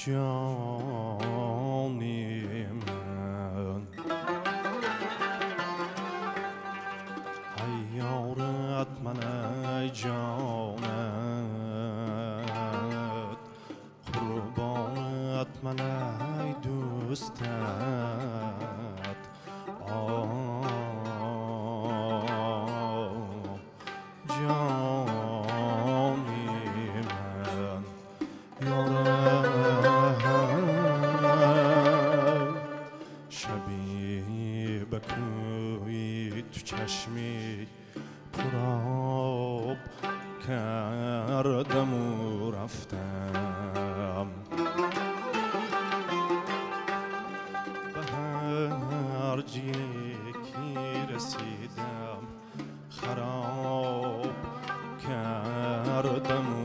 جانی من ای یارت من ای جانت قربانت من ای دوستت آه جانی من یارم شبی به کوی تو چشمی پرآب کردم و رفتم به هر جایی رسیدم خراب کردم و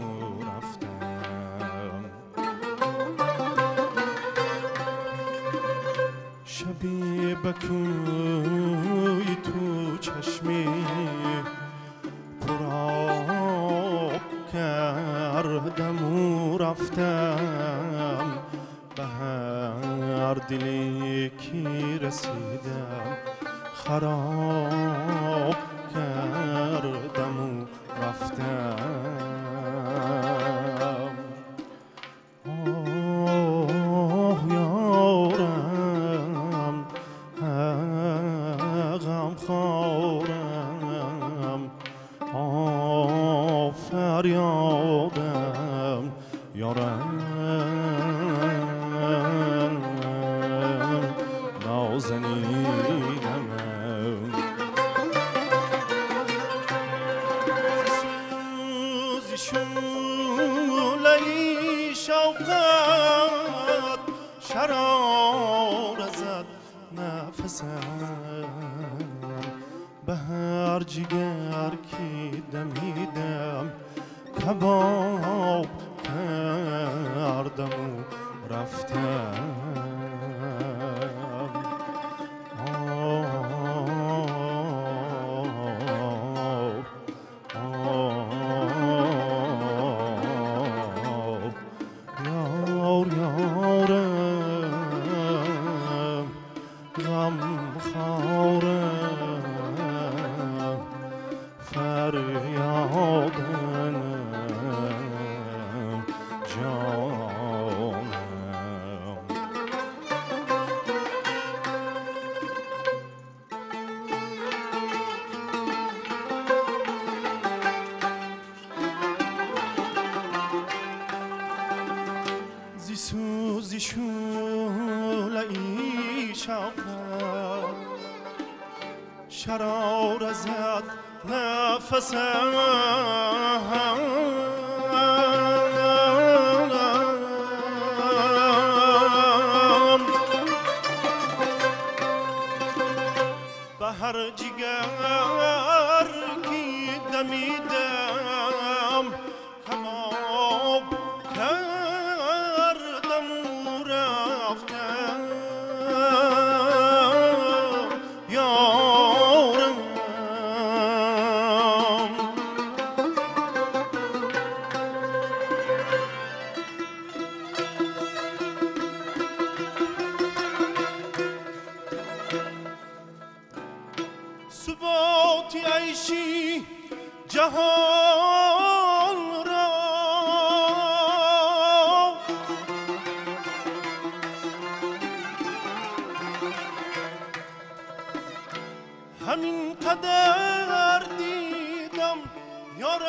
رفتم شبی به کوی تو چشمی پرآب کردم و رفتم به هر دلی که رسیدم خراب کردم و رفتم آه یارم غم خورم آه فریادم یارم نازنینم سوز شعله شوقت شرار زد نفسم به هر جگر که دمیدم کباب کردم و رفتم یار یارم غم خورم فریادم جانم زی سوزی شعله شوقت شرار زد نفسم به هر جگر که دمیدم کباب کردم و رفتم یارم ثبات عیشی جهان را همین قدر دیدم یارم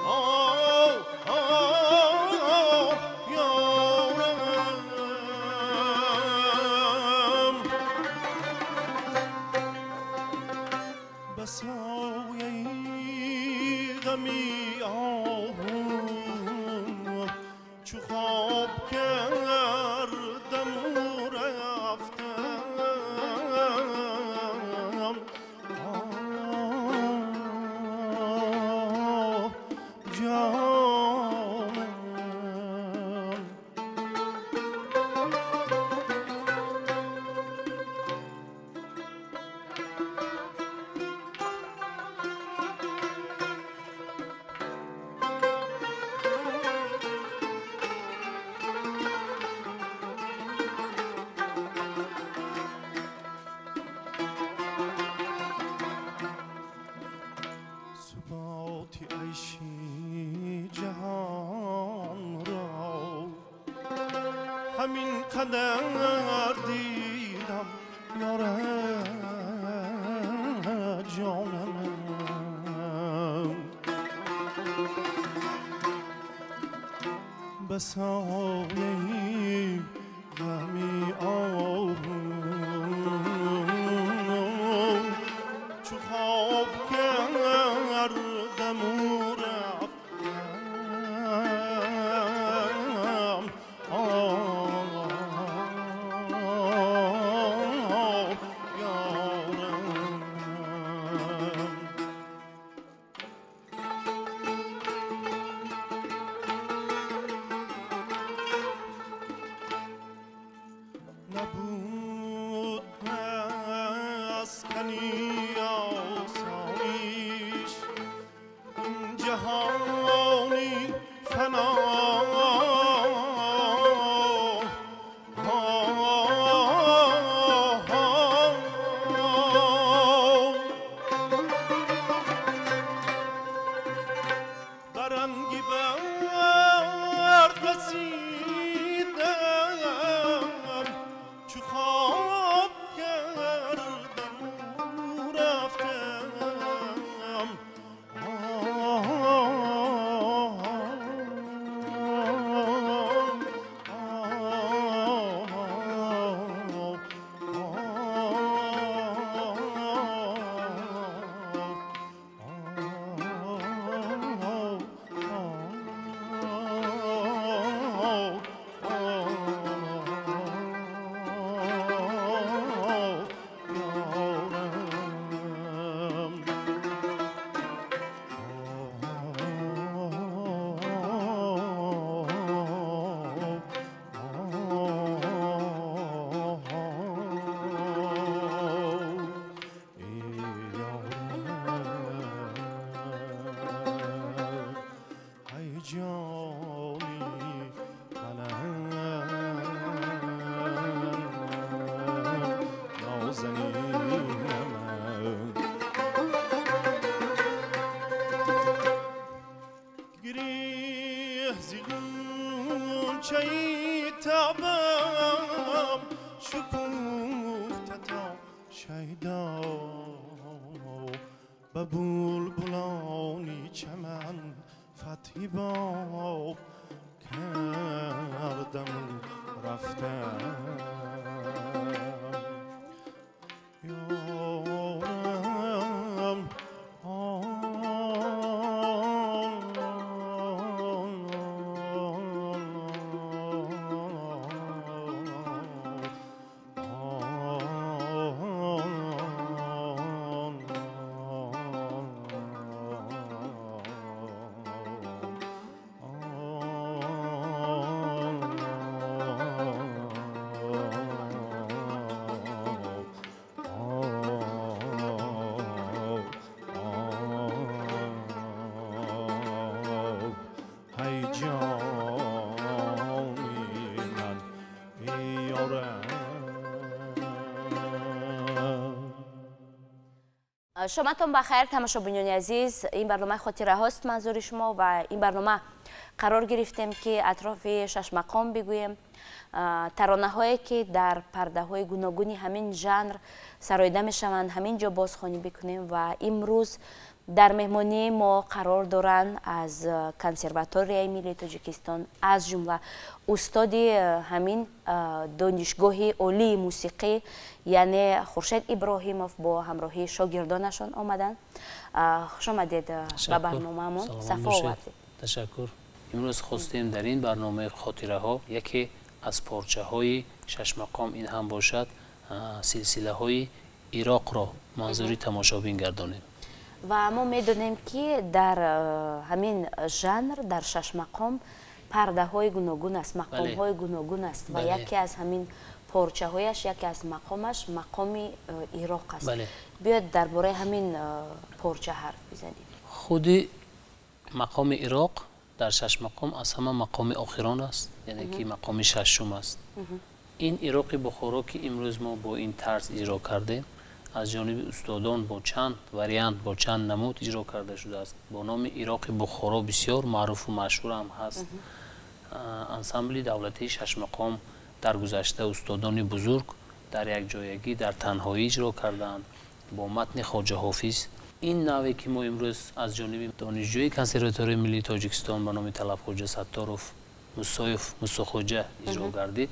آه آه یارم به سایه غمی آهو چو خواب کردم و رفتم آه جانم همین قدر دیدم یار جانم به سایه غمی آهو چو خواب کردم و رفتم آه یارم. نبود مسکنی آسایش این جهانی فنا برنگی برد رسیدم چو خواب کردم و رفتم تبم شکوفته تا شیدا به بلبلانی چمن فتحی باب کردم رفتم یارم. شماتون بخیر تماشابینان عزیز، این برنامه خاطره هاست منظور شما و این برنامه قرار گرفتیم که اطراف شش مقام بگوییم ترانه هایی که در پرده های گوناگونی همین ژانر سرایده میشوند همین جا بازخوانی بکنیم و امروز در مهمانی ما قرار دارند از کنسرواتوریای ملی تاجیکستان از جمله استاد همین دانشگاه عالی موسیقی یعنی خورشید ابراهیموف با همراهی شاگردانشان آمدند. خوش آمدید به برنامه‌مون، صفا آوردید. تشکر. امروز خواستیم در این برنامه خاطره ها یکی از پارچه های شش مقام این هم باشد سلسله های عراق را منظوری تماشابین گردانیم. و ما میدونیم که در همین ژانر در شش مقام پرده های گوناگون است، مقام های گوناگون است و یکی از همین پارچه هایش یکی از مقامش مقام عراق است. بیاید درباره همین پارچه حرف بزنیم. خود مقام عراق در شش مقام از همه مقام آخران است، یعنی که مقام ششم است. این عراق بخارا که امروز ما با این طرز اجرا کردیم از جانب استادان با چند وریانت با چند نمود اجرا کرده شده است. با نام عراق بخارا بسیار معروف و مشهور هم هست. انسامبل دولتی شش مقام дар гузашта устодони бузург дар якҷоягӣ дар танҳоӣ иҷро карданд бо матни Хоҷа Ҳофиз. Ин наве ки мо имрӯз аз ҷониби донишҷӯи Консерваторияи миллии Тоҷикистон ба номи Талабхоҷа Сатторов Мусоев Мусохоҷа иҷро гардид,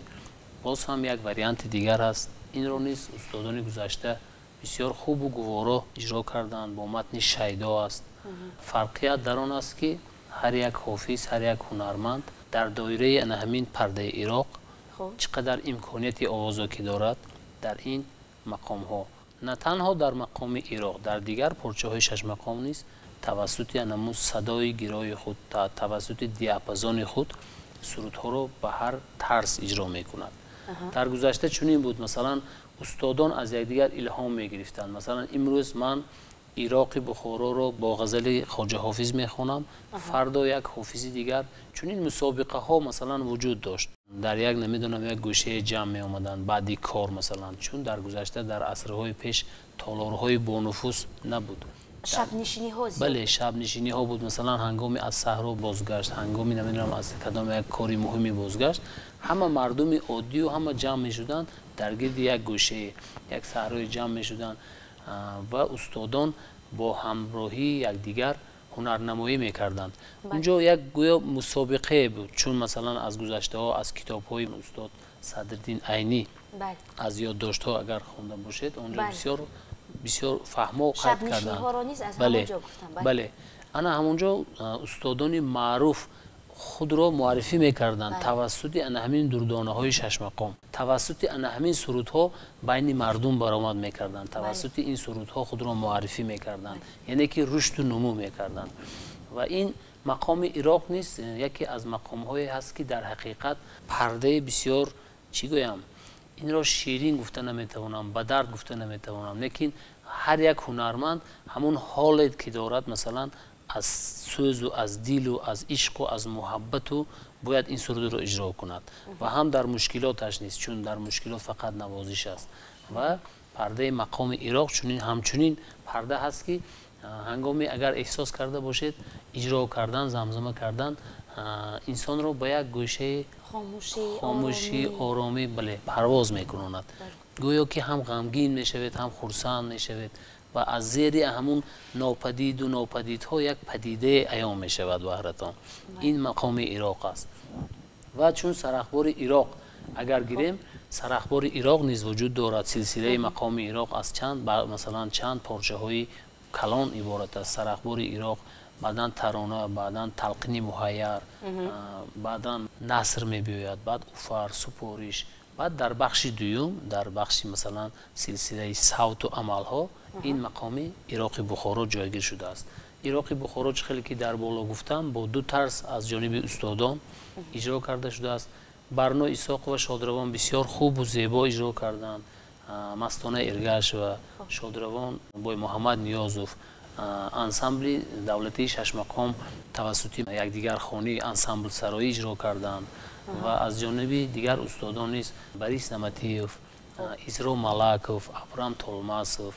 боз ҳам як варианти дигар аст. Инро низ устодони гузашта бисёр хубу гуворо иҷро карданд, бо матни Шайдо аст. Фарқият дар он аст, ки ҳар як ҳофиз, ҳар як ҳунарманд дар доираи ана ҳамин пардаи Ироқ чӣ қадар имконияти овозокӣ дорад дар ин мақомҳо, на танҳо дар мақоми Ироқ, дар дигар порчаҳои шашмақом низ тавассути анамун садои гирои худ, тавассути диапазони худ сурудҳоро ба ҳар тарз иҷро мекунад. Дар гузашта чунин буд, масалан, устодон аз якдигар илҳом мегирифтанд. Масалан, имрӯз ман Ироқи Бухороро бо ғазали Хоҷа Ҳофиз мехонам, фардо як ҳофизи дигар. Чунин мусобиқаҳо, масалан, вуҷуд дошт. Дар як, намедонам, як гӯшае ҷамъ меомаданд баъди кор, масалан, чун дар гузашта, дар асрҳои пеш толорҳои бонуфуз набуд. Шабнишиниҳо. Бале, шабнишиниҳо буд. Масалан, ҳангоми аз саҳро бозгашт, ҳангоми, намедонам, аз кадом як кори муҳими бозгашт, ҳама мардуми оддию ҳама ҷамъ мешуданд дар гирди як гӯшае, як саҳрои ҷамъ мешуданд ва устодон бо ҳамроҳии якдигар ҳунарнамоӣ мекарданд. Унҷо як гӯё мусобиқае буд, чун, масалан, аз гузаштаҳо, аз китобҳои устод Садриддин Айнӣ, аз ёддоштҳо агар хонда бошед, онҷо бисёр бисёр фаҳмо қайд карданд. Бале, ана ҳамонҷо устодони маъруф худро муаррифӣ мекарданд тавассути ана ҳамин дурдонаҳои шашмақом, тавассути ана ҳамин сурудҳо байни мардум баромад мекарданд, тавассути ин сурудҳо худро муаррифӣ мекарданд, яъне ки рушду нумӯ мекарданд. Ва ин мақоми Ироқ низ яке аз мақомҳое ҳаст, ки дар ҳақиқат пардаи бисёр, чӣ гӯям, инро ширин гуфта наметавонам, ба дард гуфта наметавонам, лекин ҳар як ҳунарманд ҳамун ҳоле ки дорад, масалан, аз сӯзу аз дилу аз ишқу аз муҳаббату бояд ин сурудро иҷро кунад. Ва ҳам дар мушкилоташ нест, чун дар мушкилот фақат навозиш аст. Ва пардаи мақоми Ироқ чунин ҳамчунин парда ҳаст, ки ҳангоме агар эҳсос карда бошед, иҷро кардан, замзама кардан инсонро ба як гӯшаи хомӯшӣ, оромӣ, бале, парвоз мекунонад. Гӯё ки ҳам ғамгин мешавед, ҳам хурсанд мешавед ва аз зери ҳамун нопадиду нопадидҳо як падидае аён мешавад баҳратон. Ин мақоми Ироқ аст. Ва чун сарахбори Ироқ агар гирем, сарахбори Ироқ низ вуҷуд дорад. Силсилаи мақоми Ироқ аз чанд, масалан, чанд порчаҳои калон иборат аст. Сарахбори Ироқ, баъдан тарона, баъдан талқини муҳайяр, баъдан наср мебиёяд, баъд уфар, супориш, баъд дар бахши дуюм, дар бахши, масалан, силсилаи савту амалҳо ин мақоми Ироқи Бухоро ҷойгир шудааст. Ироқи Бухоро, чӣ хеле ки дар боло гуфтам, бо ду тарз аз ҷониби устодон иҷро карда шудааст. Барно Исоқова шодравон бисёр хубу зебо иҷро карданд, Мастона Эргашева шодравон, Бой Муҳаммад Ниёзов, ансамбли давлатии шашмақом тавассути якдигархонӣ, ансамблсароӣ иҷро карданд. Ва аз ҷониби дигар устодон низ Борис Наматиев, Исро Малаков, Абрам Толмасов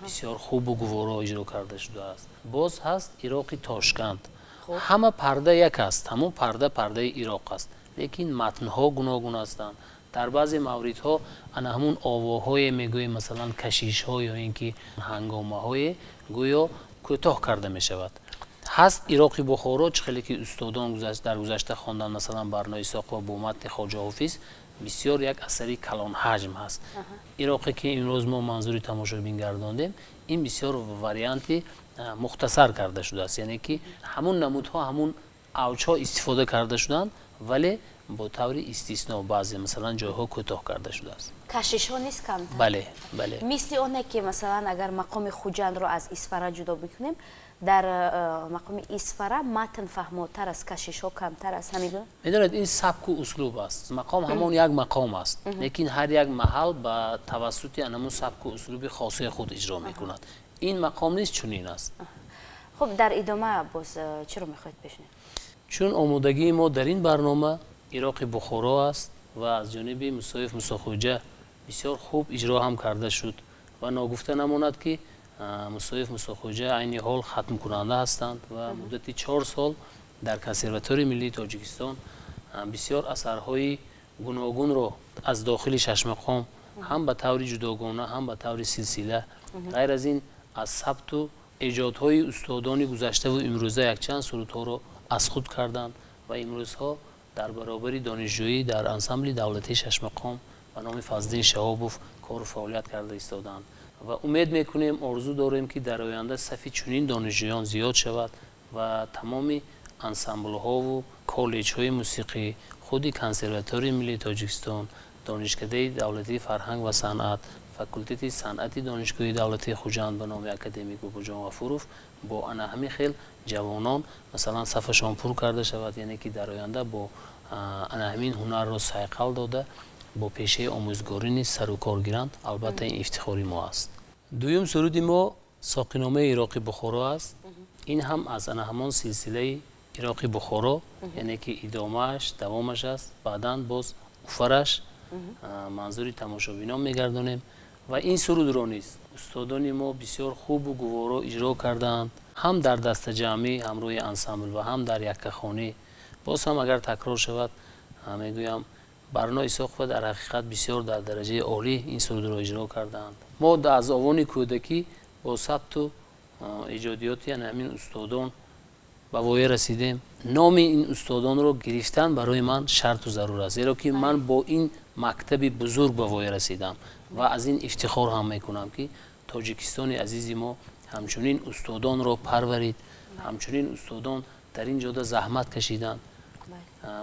бисёр хубу гуворо иҷро карда шудааст. Боз ҳаст Ироқи Тошканд. Ҳама парда як аст, ҳамон парда пардаи Ироқ аст, лекин матнҳо гуногун ҳастанд. Дар баъзе мавридҳо ана ҳамун овоҳое мегӯем, масалан, кашишҳо ё ин ки ҳангомаҳое гӯё кӯтоҳ карда мешавад. Ҳаст Ироқи Бухоро, чӣ хеле ки устодон дар гузашта хонданд, масалан, Барно Исоқова бо матни Хоҷа Ҳофиз, бисёр як асари калонҳаҷм ҳаст. Ироқе ки имрӯз мо манзури тамошобин гардондем, ин бисёр варианти мухтасар карда шудааст, яъне ки ҳамун намудҳо, ҳамун авҷҳо истифода карда шуданд, вале бо таври истисно баъзе, масалан, ҷойҳо кӯтоҳ карда шудааст. Кашишҳо низ камтар. Бале, бале. Мисли оне ки, масалан, агар мақоми Хуҷандро аз Исфара ҷудо бикунем, дар мақоми Исфара матн фаҳмотар аст, кашишҳо камтар аст, ҳамин. Медонед, ин сабку услуб аст. Мақом ҳамон як мақом аст, лекин ҳар як маҳал ба тавассути анамун сабку услуби хосаи худ иҷро мекунад. Ин мақом низ чунин аст. Хуб, дар идома боз чиро мехоҳед бишунед? Чун омодагии мо дар ин барнома Ироқи Бухоро аст ва аз ҷониби Мусоев Мусохоҷа бисёр хуб иҷро ҳам карда шуд, ва ногуфта намонад, ки Мусоев Мусохоҷа айни ҳол хатмкунанда ҳастанд ва муддати 4 сол дар Консерваторияи миллии Тоҷикистон бисёр асарҳои гуногунро аз дохили шашмақом ҳам ба таври ҷудогона, ҳам ба таври силсила, ғайр аз ин аз сабту эҷодҳои устодони гузаштаву имрӯза якчанд сурудҳоро аз худ карданд ва имрӯзҳо дар баробари донишҷӯӣ дар ансамбли давлатии шашмақом ба номи Фазлиддин Шаҳобов кору фаъолият карда истодаанд ва умед мекунем, орзу дорем, ки дар оянда сафи чунин донишҷӯён зиёд шавад ва тамоми ансамблҳову коллеҷҳои мусиқӣ, худи Консерваторияи миллии Тоҷикистон, Донишкадаи давлатии фарҳанг ва санъат, факултети санъати Донишгоҳи давлатии Хуҷанд ба номи академик Бобоҷон Ғафуров бо ана ҳамин хел ҷавонон масалан сафашон пур карда шавад, яъне ки дар оянда бо ана ҳамин ҳунарро сайқал дода бо пешаи омӯзгорӣ низ сару кор гиранд. Албатта ин ифтихори мо аст. Дуюм суруди мо Соқиномаи Ироқи Бухоро аст. Ин ҳам аз ана ҳамон силсилаи Ироқи Бухоро, яъне ки идомааш, давомаш аст. Баъдан боз уфараш манзури тамошобинон мегардонем ва ин сурудро низ устодони мо бисёр хубу гуворо иҷро кардаанд, ҳам дар дастаҷамъӣ ҳамроҳи ансамбл ва ҳам дар яккахонӣ. Боз ҳам агар такрор шавад, мегӯям, Барно Исоқова дар ҳақиқат бисёр дар дараҷаи олӣ ин сурудро иҷро кардаанд. Мо аз овони кӯдакӣ бо сабту эҷодиёти ҳамин устодон ба воя расидем. Номи ин устодонро гирифтан барои ман шарту зарур аст, зеро ки ман бо ин мактаби бузург ба воя расидам ва аз ин ифтихор ҳам мекунам, ки Тоҷикистони азизи мо ҳамчунин устодонро парварид, ҳамчунин устодон дар ин ҷода заҳмат кашиданд,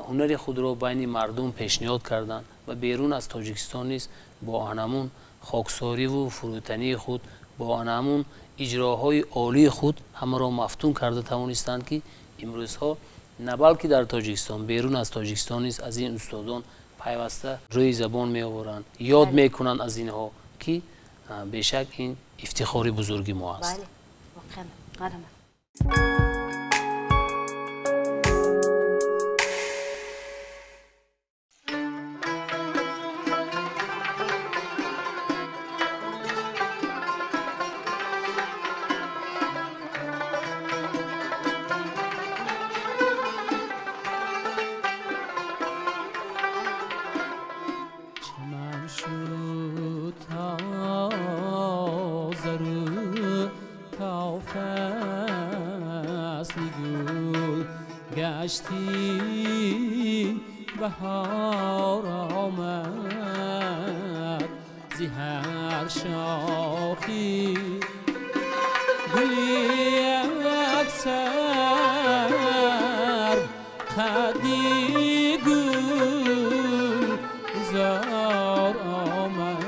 ҳунари худро байни мардум пешниҳод карданд ва берун аз Тоҷикистон низ бо анамун хоксориву фурӯтании худ, бо анамун иҷроҳои олии худ ҳамаро мафтун карда тавонистанд, ки имрӯзҳо на балки дар Тоҷикистон, берун аз Тоҷикистон низ аз ин устодон пайваста рӯи забон меоваранд, ёд мекунанд аз инҳо, ки бешак ин ифтихори бузурги мо аст. گشتی بهار آمد زی هر شاخی گلی اکثر قدی گل زار آمد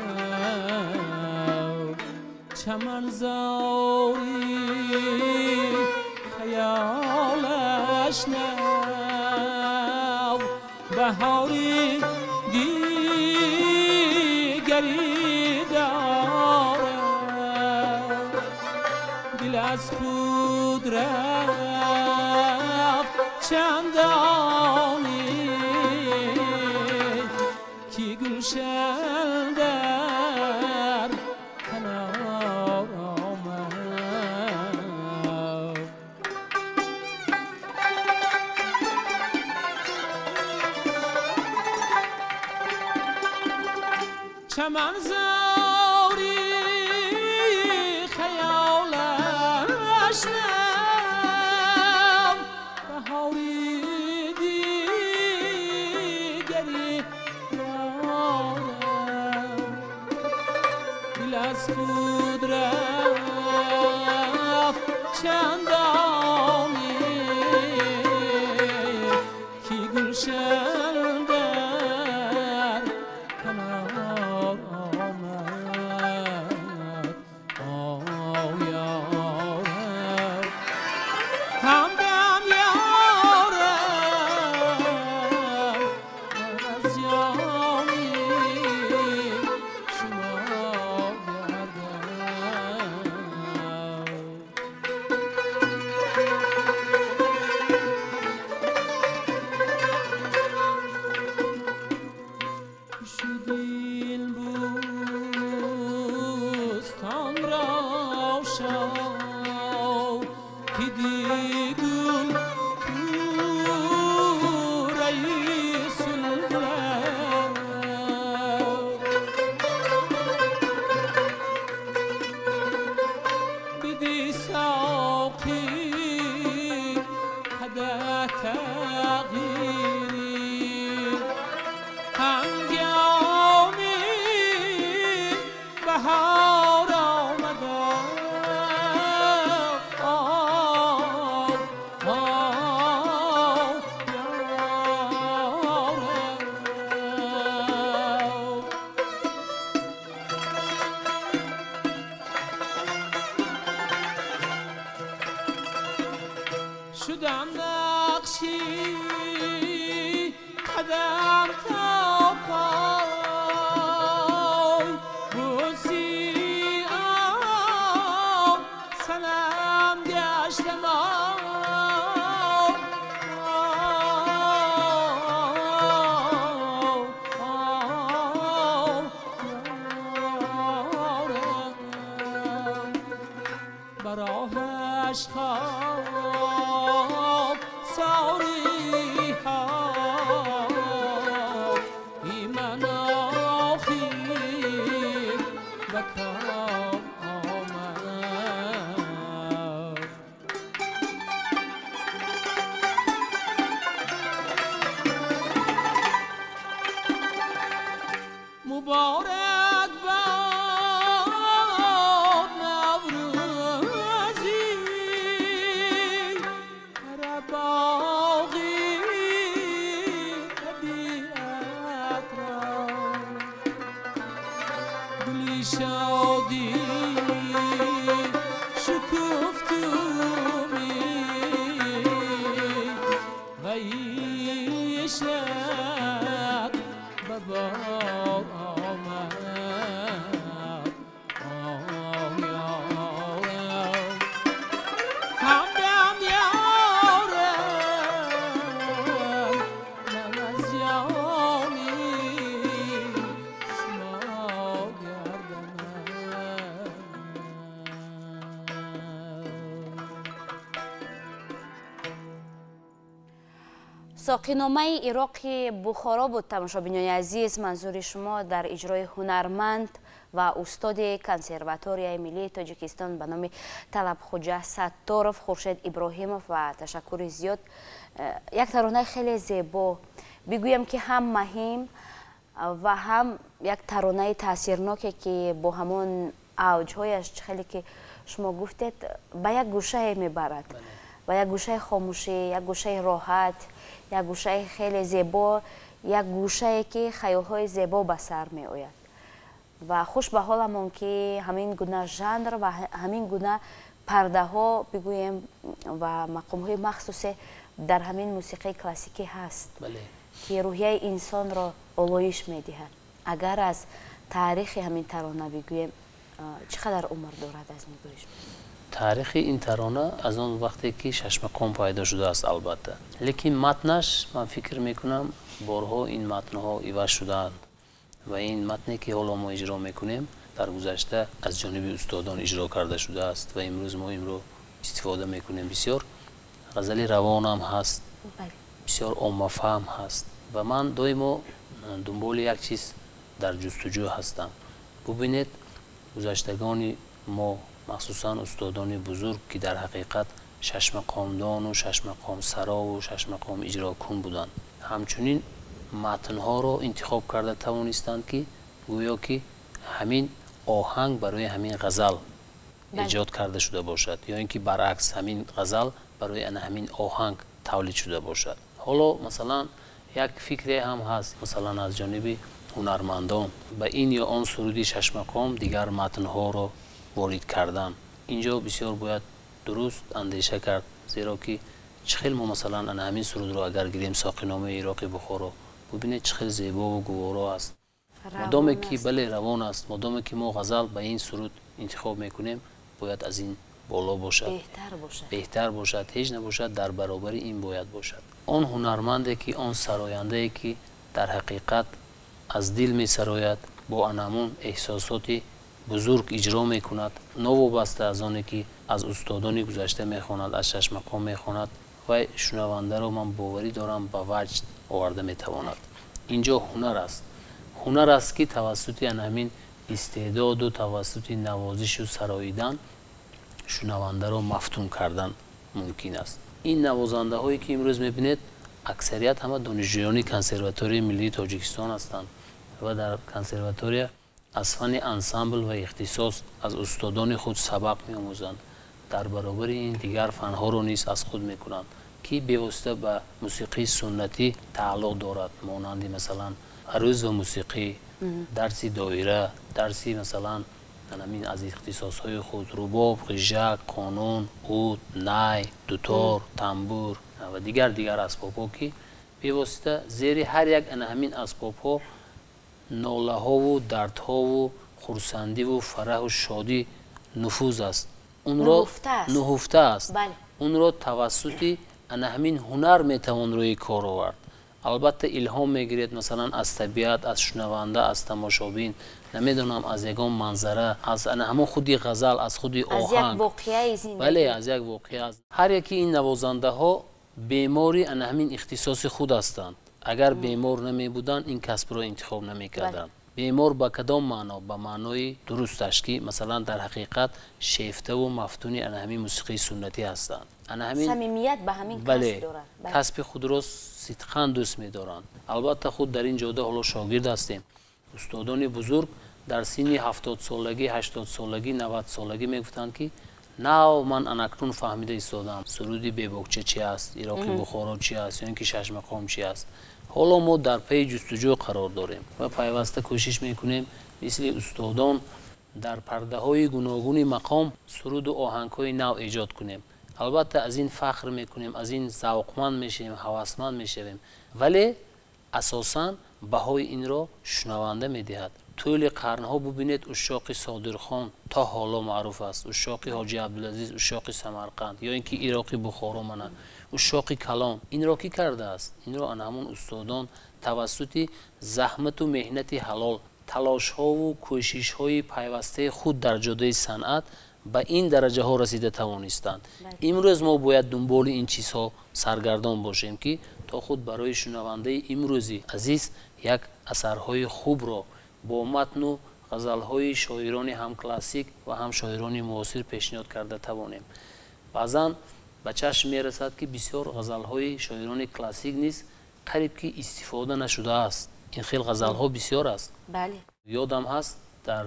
چمن زاری خیالش نو بهاری دیگری دارد دل از خود رفت چندانی که گلشن در کنار آمد. چمن زاری خیالش نو بهاری دیگری دارد دل از خود رفت چندانی که گلشن در کنار آمد. آه یارب همدم یارب من از جانی شما گردم. شدیل بوستان را شو که دی گل تو رئیس الولد ساقی قدح تغییری هنگامی بهار آمده شدم نقشی قدم تا پای بوسی آن سنم گشتم براهش خواب ساری ها ایمن آخیر به کار آمد. مبارک باد نوروزی باغی طبیعت را گلی شادی شکفت و می و عشق به بار آمد. همدم یارم من از جانی شما گردم. соқиномаи Ироқи Бухоро буд, тамошобинони азиз, манзури шумо дар иҷрои ҳунарманд ва устоди консерваторияи миллии Тоҷикистон ба номи Талабхуҷа Сатторов Хуршед Иброҳимов. Ва ташаккури зиёд. Як таронаи хеле зебо, бигӯям ки ҳам маҳим ва ҳам як таронаи таъсирноке ки бо ҳамон авҷҳояш, хеле ки шумо гуфтед, ба як гӯшае мебарад, ба як гӯшаи хомӯшӣ, як гӯшаи роҳат, як гӯшаи хеле зебо, як гӯшае ки хаёлҳои зебо ба сар меояд. Ва хуш ба ҳоламон ки ҳамин гуна жанр ва ҳамин гуна пардаҳо бигӯем ва мақомҳои махсусе дар ҳамин мусиқии классикӣ ҳаст ки рӯҳияи инсонро олоиш медиҳад. Агар аз таърихи ҳамин тарона бигӯем, чӣ қадар умр дорад аз нигоҳи шумо? Таърихи ин тарона аз он вақте ки шашмақом пайдо шудааст, албатта, лекин матнаш, ман фикр мекунам, борҳо ин матнҳо иваз шудаанд ва ин матне ки ҳоло мо иҷро мекунем дар гузашта аз ҷониби устодон иҷро карда шудааст ва имрӯз мо инро истифода мекунем. Бисёр ғазали равонам ҳаст, бисёр оммафаҳм ҳаст ва ман доимо дунболи як чиз дар ҷустуҷӯ ҳастам. Бубинед, гузаштагони мо, махсусан устодони бузург, ки дар ҳақиқат шашмақомдону шашмақомсарову шашмақом иҷрокун буданд, ҳамчунин матнҳоро интихоб карда тавонистанд ки гӯё ки ҳамин оҳанг барои ҳамин ғазал эҷод карда шуда бошад ё ин ки баръакс ҳамин ғазал барои ана ҳамин оҳанг тавлид шуда бошад. Ҳоло масалан як фикре ҳам ҳаст, масалан аз ҷониби ҳунармандон ба ин ё он суруди шашмақом дигар матнҳоро ворид кардан. Инҷо бисёр бояд дуруст андеша кард, зеро ки чӣ хел мо масалан ана ҳамин сурудро агар гирем, соқиномаи Ироқи Бухоро, бубинед чӣ хел зебову гуворо аст. Модоме ки бале равон аст, модоме ки мо ғазал ба ин суруд интихоб мекунем, бояд аз ин боло бошад, беҳтар бошад, ҳеҷ набошад дар баробари ин бояд бошад. Он ҳунарманде ки, он сарояндае ки дар ҳақиқат аз дил месарояд, бо анамун эҳсосоти бузург иҷро мекунад, новобаста аз оне ки аз устодони гузашта мехонад, аз шашмақом мехонад, вай шунавандаро, ман боварӣ дорам, ба ваҷд оварда метавонад. Инҷо ҳунар аст. Ҳунар аст ки тавассути ана ҳамин истеъдоду тавассути навозишу сароидан Шунавандаро мафтун кардан мумкин аст. Ин навозандаҳое ки имрӯз мебинед, аксарият ҳама донишҷӯёни Консерваторияи миллии Тоҷикистон ҳастанд ва дар консерватория аз фанни ансамбл ва ихтисос аз устодони худ сабақ меомӯзанд. Дар баробари ин дигар фанҳоро низ аз худ мекунанд, ки бевосита ба мусиқии суннатӣ тааллуқ дорад, монанди масалан аруз ва мусиқӣ, дарси доира, дарси масалан ҳамин аз ихтисосҳои худ рубоб, ғижак, қонун, уд, най, дутор, тамбур ва дигар асбобҳо, ки бевосита зери ҳар як ана ҳамин асбобҳо нолаҳову дардҳову хурсандиву фараҳу шодӣ нуфуз аст, унро нуҳуфта аст. Унро тавассути ана ҳамин ҳунар метавон рӯи кор овард. Албатта илҳом мегиред масалан аз табиат, аз шунаванда, аз тамошобин, намедонам аз ягон манзара, аз ана ҳамон худи ғазал, аз худи оҳанг, бале, аз як воқеа. Ҳар яки ин навозандаҳо бемори ана ҳамин ихтисоси худ ҳастанд. Агар бемор намебуданд, ин касбро интихоб намекарданд. Бемор ба кадом маъно? Ба маънои дурусташ, ки масалан дар ҳақиқат шефтаву мафтуни ана ҳамин мусиқии суннатӣ ҳастанд. Самимият ба ҳамин касб доранд. Касби худро сидқан дӯст медоранд. Албатта худ дар ин ҷода ҳоло шогирд ҳастем. Устодони бузург дар синни 70-солагӣ, 80-солагӣ, 90-солагӣ мегуфтанд, ки нав ман анакнун фаҳмида истодам суруди бебокча чи аст, Ироқи Бухоро чи аст, ё ин ки шашмақом чи аст. Ҳоло мо дар пайи ҷустуҷӯ қарор дорем ва пайваста кӯшиш мекунем мисли устодон дар пардаҳои гуногуни мақом суруду оҳангҳои нав эҷод кунем. Албатта аз ин фахр мекунем, аз ин завқманд мешавем, ҳавасманд мешавем, вале асосан баҳои инро шунаванда медиҳад. Тӯли қарнҳо бубинед, ушшоқи Содирхон то ҳоло маъруф аст, ушшоқи Ҳоҷи Абдулазиз, ушшоқи Самарқанд ё ин ки Ироқи Бухоро, мана ушшоқи калон. Инро кӣ кардааст? Инро ана ҳамон устодон тавассути заҳмату меҳнати ҳалол, талошҳову кӯшишҳои пайвастаи худ дар ҷодаи санъат ба ин дараҷаҳо расида тавонистанд. Имрӯз мо бояд дунболи ин чизҳо саргардон бошем, ки то худ барои шунавандаи имрӯзи азиз як асарҳои хубро бо матну ғазалҳои шоирони ҳам классик ва ҳам шоирони муосир пешниҳод карда тавонем. Баъзан ба чашм мерасад, ки бисёр ғазалҳои шоирони классик низ қариб ки истифода нашудааст. Ин хел ғазалҳо бисёр аст. Ёдам ҳаст, дар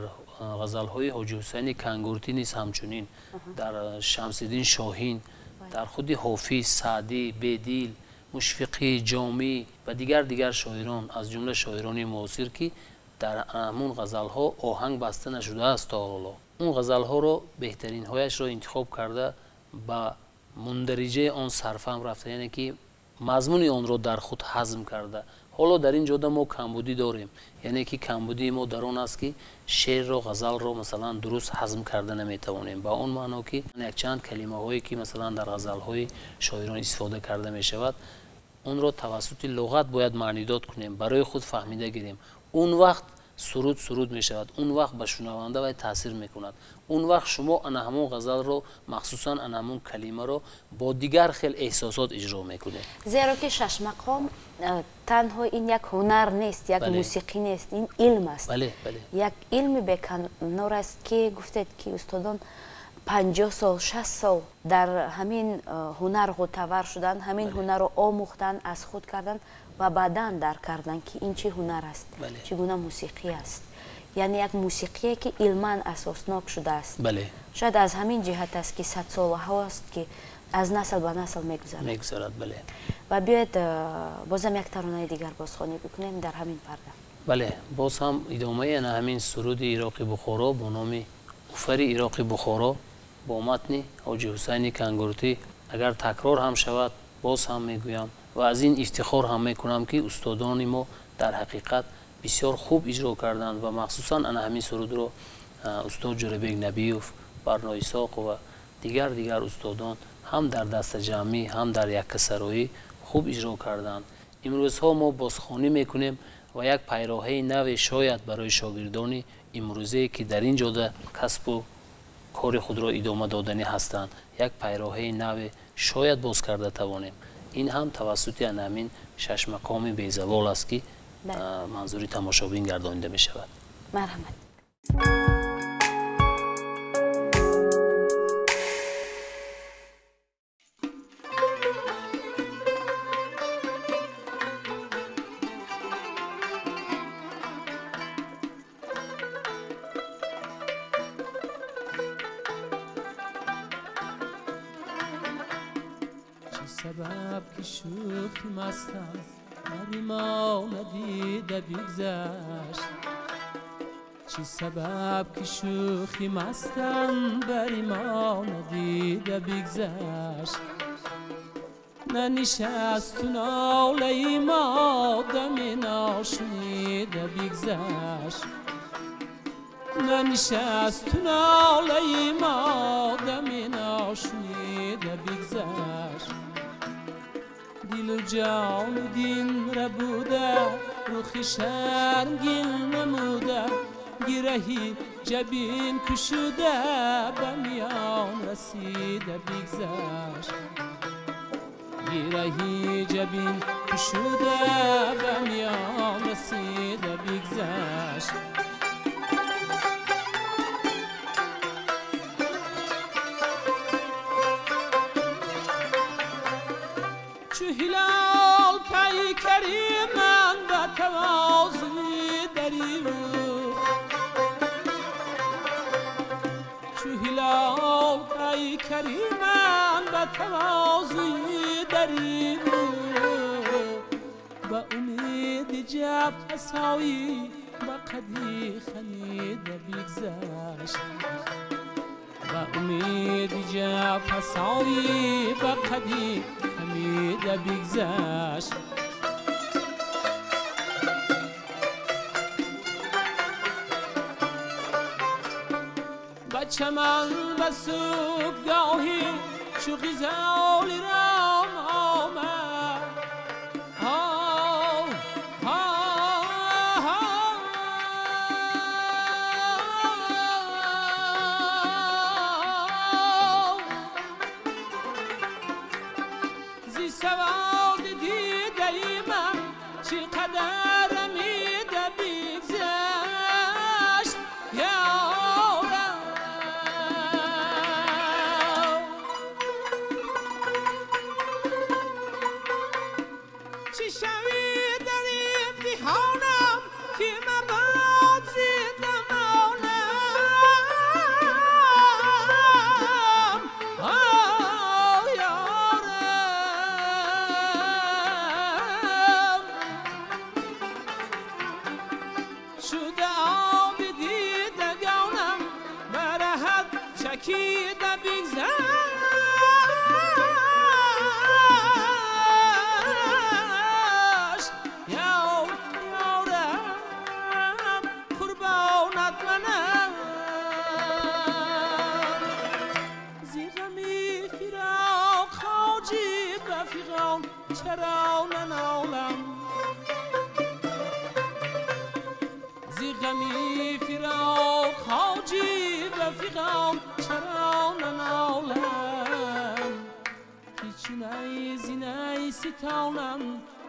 ғазалҳои Ҳоҷи Ҳусайни Кангуртӣ низ ҳамчунин, дар Шамсиддин Шоҳин, дар худи Ҳофиз, Саъдӣ, Бедил, Мушфиқӣ, Ҷомӣ ва дигар шоирон, аз ҷумла шоирони муосир, ки дар ҳамун ғазалҳо оҳанг баста нашудааст то ҳоло. Он ғазалҳоро беҳтаринҳояшро интихоб карда ба мундариҷаи он сарфаҳм рафта, яъне ки мазмуни онро дар худ ҳазм карда. Ҳоло дар ин ҷода мо камбудӣ дорем, яъне ки камбудии мо дар он аст, ки шеърро, ғазалро масалан дуруст ҳазм карда наметавонем, ба он маъно ки якчанд калимаҳое ки масалан дар ғазалҳои шоирон истифода карда мешавад, онро тавассути луғат бояд маънидод кунем, барои худ фаҳмида гирем. Он вақт суруд суруд мешавад, он вақт ба шунаванда вай таъсир мекунад. Он вақт шумо ана ҳамон ғазалро, махсусан ана ҳамон калимаро бо дигар хел эҳсосот иҷро мекунед. Зеро ки шашмақом танҳо ин як ҳунар нест, як мусиқӣ нест, ин илм аст. Як илми беканор аст, ки гуфтед, ки устодон 50 сол, 60 сол дар ҳамин ҳунар ғӯтавар шуданд, ҳамин ҳунарро омӯхтанд, аз худ карданд ва баъдан дарк карданд, ки ин чӣ ҳунар аст, чӣ гуна мусиқӣ аст. Яъне як мусиқие, ки илман асоснок шудааст. Шояд аз ҳамин ҷиҳат аст, ки садсолаҳо аст, ки аз насл ба насл мегузарад. Мегузарад, бале. Ва биёед бозам як таронаи дигар бозхонӣ бикунем дар ҳамин парда. Бале, боз ҳам идомаи ана ҳамин суруди Ироқи Бухоро бо номи Уфари Ироқи Бухоро бо матни Ҳоҷи Ҳусайни Кангуртӣ. Агар такрор ҳам шавад, боз ҳам мегӯям ва аз ин ифтихор ҳам мекунам, ки устодони мо дар ҳақиқат бисёр хуб иҷро карданд ва махсусан ана ҳамин сурудро устод Ҷӯрабек Набиев, Барно Исоқова, дигар устодон ҳам дар дастаҷамъӣ, ҳам дар яккасароӣ хуб иҷро карданд. Имрӯзҳо мо бозхонӣ мекунем ва як пайроҳаи наве шояд барои шогирдони имрӯзае, ки дар ин ҷода касбу кори худро идома доданӣ ҳастанд, як пайроҳаи наве шояд боз карда тавонем. Ин ҳам тавассути ана ҳамин шашмақоми безавол аст, ки манзури тамошобин гардонида мешавад. Марҳамат. سبب که شوخی مستم بر ما ندیده بگذشت چی سبب که شوخی مستم بر ما ندیده بگذشت ننشست و ناله ما دم ناشنیده بگذشت ننشست و ناله ما دم ناشنیده بگذشت دل و جان و دین ربوده روخ شرمگین نموده گرهی جبین کشوده به میان رسیده بگذشت گرهی جبین کشوده به میان رسیده بگذشت چو هلال پیکری من به تواضع دری چو هلال پیکری من به تواضع دری به امید جب عصایی به قدی خمیده بگذشت به امید جب عصایی به قدی خمیده بگذشت بچه من به صبحگاهی چو غزال رام آمد زی سواد دیده من چی قدر میده بگذشت یارم چی شوی در امتحانم که مباد زدمانم یارم شده آب دیدگانم برهد چکیده بگذشت یار یارم قربانت منم زی غمی فراق خواجی به فغان چرا ننالم زی غمی فراق خواجی به فغان چرا ننالم که چونای زینای ستانم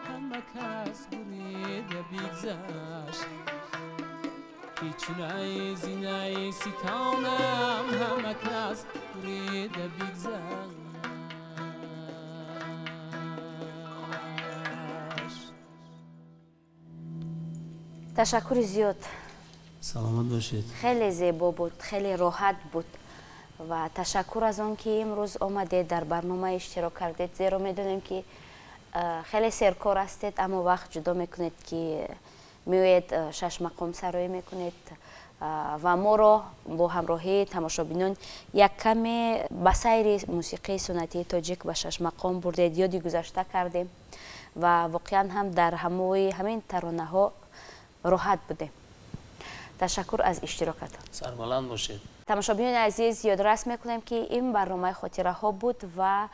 همه کس بریده بگذشت که چونای زینای ستانم همه کس بریده بگذشت. تشکر زیاد. سلامت باشید. خیلی زیبا بود، خیلی راحت بود و تشکر از آن که امروز آمدید در برنامه اشتراک کردید، زیرا میدونیم که خیلی سرکار هستید اما وقت جدا میکنید که میوید شش مقام سرایی میکنید و ما را با همراهی تماشابینان یک کمی به سیر موسیقی سنتی تاجیک و شش مقام بردید، یادی گذشته کردیم و واقعا هم در همین ترانه ها راحت بودیم. تشکر از اشتراکتان. سربلند باشید. تماشابینان عزیز، یادرس میکنیم که این برنامه خاطره ها بود و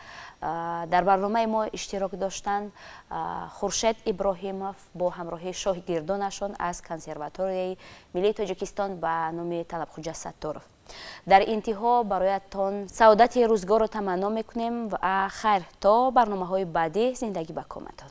در برنامه ما اشتراک داشتند خورشید ابراهیموف با همراهی شاگردانشان از کنسرواتوریای ملی تاجیکستان به نام طلب خوجه ستارов. در انتها برایتان سعادت روزگار را تمنا میکنیم و خیر تا برنامه های بعدی زندگی به کامتان.